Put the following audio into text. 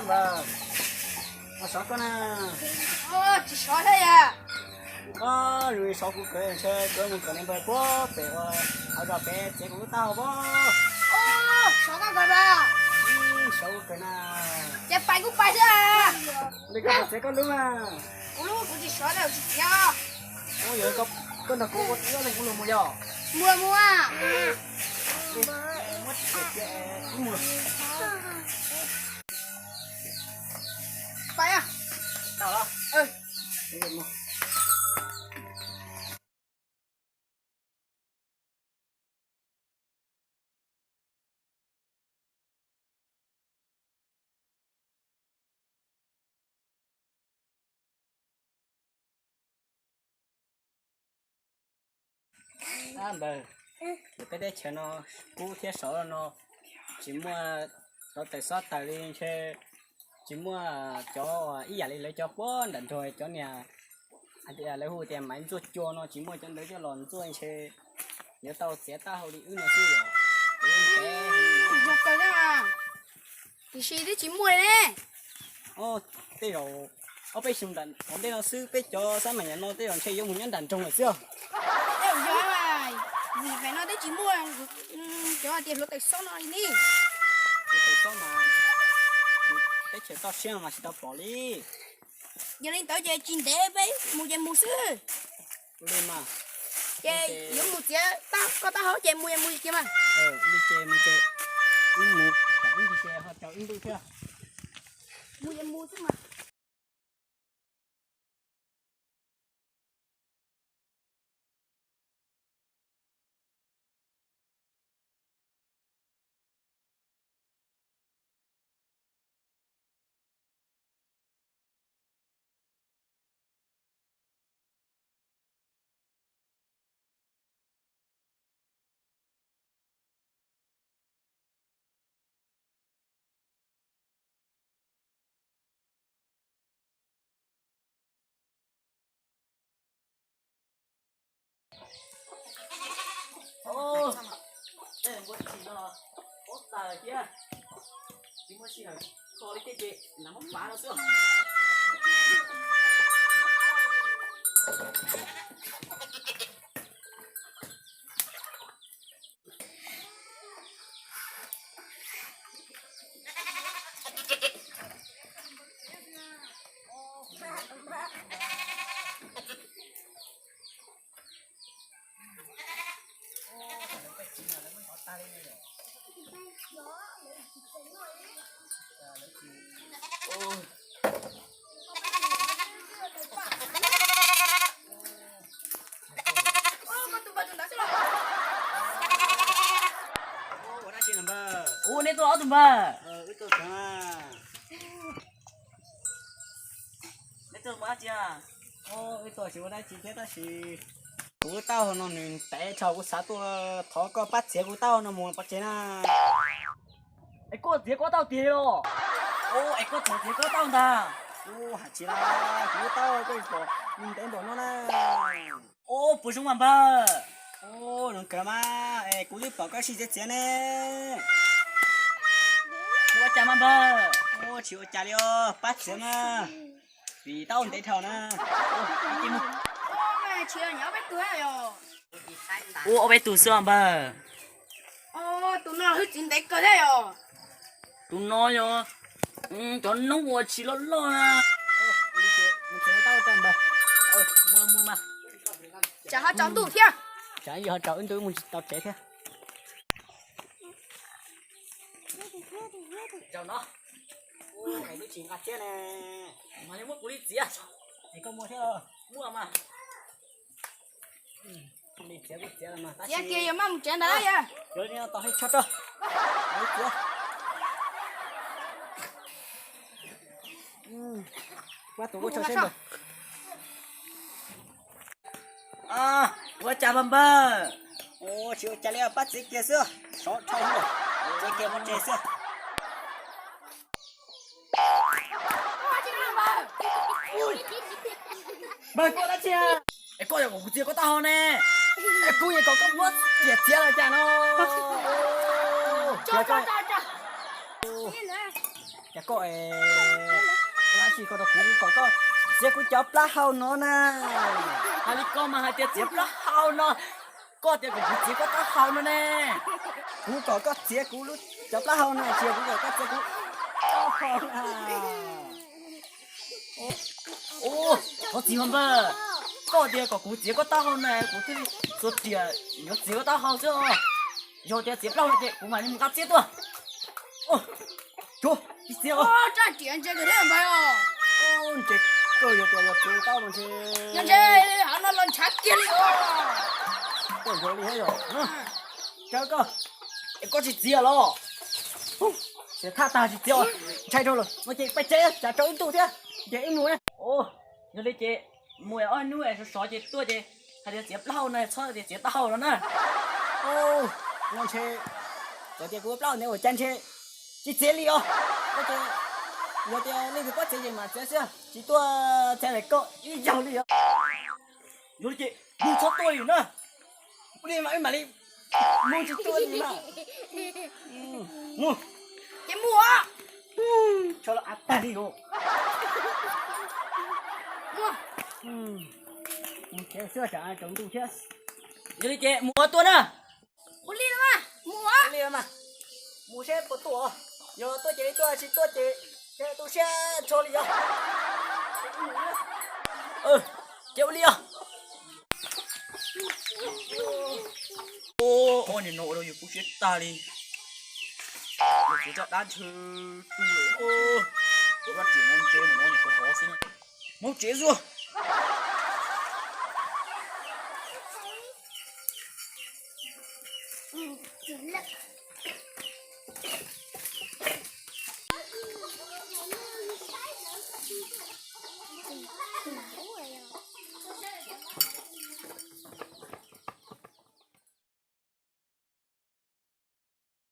Npawg, sov koj na. Tsis sov thiab yam. Koj lus sov kuv kawm ntshe koj mus kawm li npawg puag pem ua hauv zos pem txiav kuv lub taub hau pob. Sov koj kawm na. Sov kuv kawm na. Ces pais kuj pais xwb. Li koj txiav koj lub na. Kuv lub kuv tsis sov, kuv tsis txiav. Ua yog koj nrog kuv ua tib leeg kuv los mus yog. Mus mus. Muab txiav txiav ib mus. Pais. Tau los. Ab npawg, peb teb chaws no kub thiab sov no tsis muaj hluav taws xob taws li ntshe tsis muaj cov ib yam li lawv cov puag nram nroog cov niag hais tias lawv hu tias maiv ntxuaj cua no tsis muaj cov ntawd coj los ntxuaj ntshe yuav tau txiav taub hau li wb no xwb os. Yog kawg, tiam sis twb tsis muaj li ne. Tej zaum ob peb xyoo tom ntej no xwb peb cov xab maim nyuam no tej zaum ntshe yuav mus nyob nram nroog lawm xwb. Tej zaum yog, vim pem no twb tsis muaj cov hais tias hluav taws xob no li ne. Hluav taws xob mas teb chaws toj siab mas tsis tau pom li. Yog li ntawd ces tsis ntev peb mus ces mus xwb. Li mas. Ces yuav mus txiav koj taub hau ces mus es mus kiag mas. Li ces mus ces wb mus, wb mus ces ho caum wb ntuj thiab. Mus es mus xwb mas. Tej npua tshis no los pob tawm thiab, tsis muaj sij hawm kho li thiab ces nag muab pav no xwb. Ua dab tsi npawg? Ua, neb tuaj ob tug npawg? Wb tuaj tsev. Neb tuaj ua dab tsi? Wb tuaj tsis ua dab tsi thiab tab sis kuv lub taub hau no nws ntev dhau, kuv xav tuaj thov koj pab txiav kuv taub hau no mus pov tseg na. Es koj txiav koj taub hau tiag los? Es koj txiav txiav koj taub hau ntag. Hais tsis la, kuv lub taub hau koj pom nws ntev npaum no na. Ua puas zoo mas npawg? Ua zoo kawg mas, es kuv twb pom koj sib txiav txiav ne. Ua cas mas npawg? Ua tsis ua cas li os, pab txiav mas, vim taub hau ntev dhau na. Ua ob peb tug xwb os npawg. Tus no hwj txwv ntev kawg thiab yom. Tus no yog cov noob uas tsis loj loj na. Tsam ho tsaus ntuj thiab. Tsam ho tsaus ntuj mus tsis tau tsev thiab. Zaum no, hais lub tsis nqa txiab ne, mas yog muab kuv li txiav, es koj muaj thiab, muaj mas. Li txiav kuj txiav los mas tab sis kiag yog maj mus tsev ntawd yog. Yuav li no tos hais tsho rau. Li txiav. Pab tus ua tsho seb npawg. Ua cas npawg npawg? Ua tsis ua cas li, pab txiav kiag xwb, sov dhau, txiav kiag pov tseg xwb. Npawg, koj dab tsi? Es koj yuav kom kuv txiav koj taub hau ne? Es kuv yeej kom koj muab txiav txiav los cas no. Cas koj, tab sis koj rau kuv, kuv kom koj txiav kuv cov plaub hau no na. Hais li koj mas hais tias txiav plaub hau no, koj tias kom kuv txiav koj taub hau no ne. Kuv kom koj txiav kuv lub cov plaub hau no, tsis yog kuv kom koj txiav kuv taub hau na. Ua, thov txim os npawg, koj tias kom kuv txiav koj taub hau na, kuv thiaj li xuas riam yuav txiav koj taub hau xwb os. Yog tias txiav plaub hau ces kuv mam li mus nqa txiab tuaj. Ua, cuag, tsis txiav os. Tsis txiav os. Ntses kawg, yog tias yog txiav taub no ntshe, ntshe hav no los ntshav kiag li os. Koj yog li thiab yog. Caw koj, es koj tsis txiav los? Txiav thaj tag tsis txiav os. Ntshai rau lawm no ces peb tsev tsam tsau ib ntus thiab ces wb mus na. Yog li ces mus ob hnub sov sov ces tuaj ces hais tias txiav plaub hau no txhob tias txiav taub hau no na. No ntshe txawm tias kuv plaub hau ntawd ua cas ntshe tsis txiav li os. Koj ces yog tias leej twg paub txiav ces mam txiav xwb, tsis tuaj txhais koj ib zaug li os. Yog li ces mus txhob tuaj li na. Ua li mas wb mam li mus tsis tuaj li na. Mus. Ces mus os. Tsho los av tag li os. Mus tsev xwb tsam tsaus ntuj thiab. Yog li ces mus ua tuaj na. Ua li los mas mus os. Ua li mas mus seb puas tuaj. Yog tuaj ces li tuaj, tsis tuaj ces tu siab tsho li os. Ces ua li os. Ob niag no ua rau yus kub siab tag li. Yus txiav tau dab ntshe tu lawm. Ua rab riam no ntse mus no niam qhuav hov xwb na. Mus tsev xwb.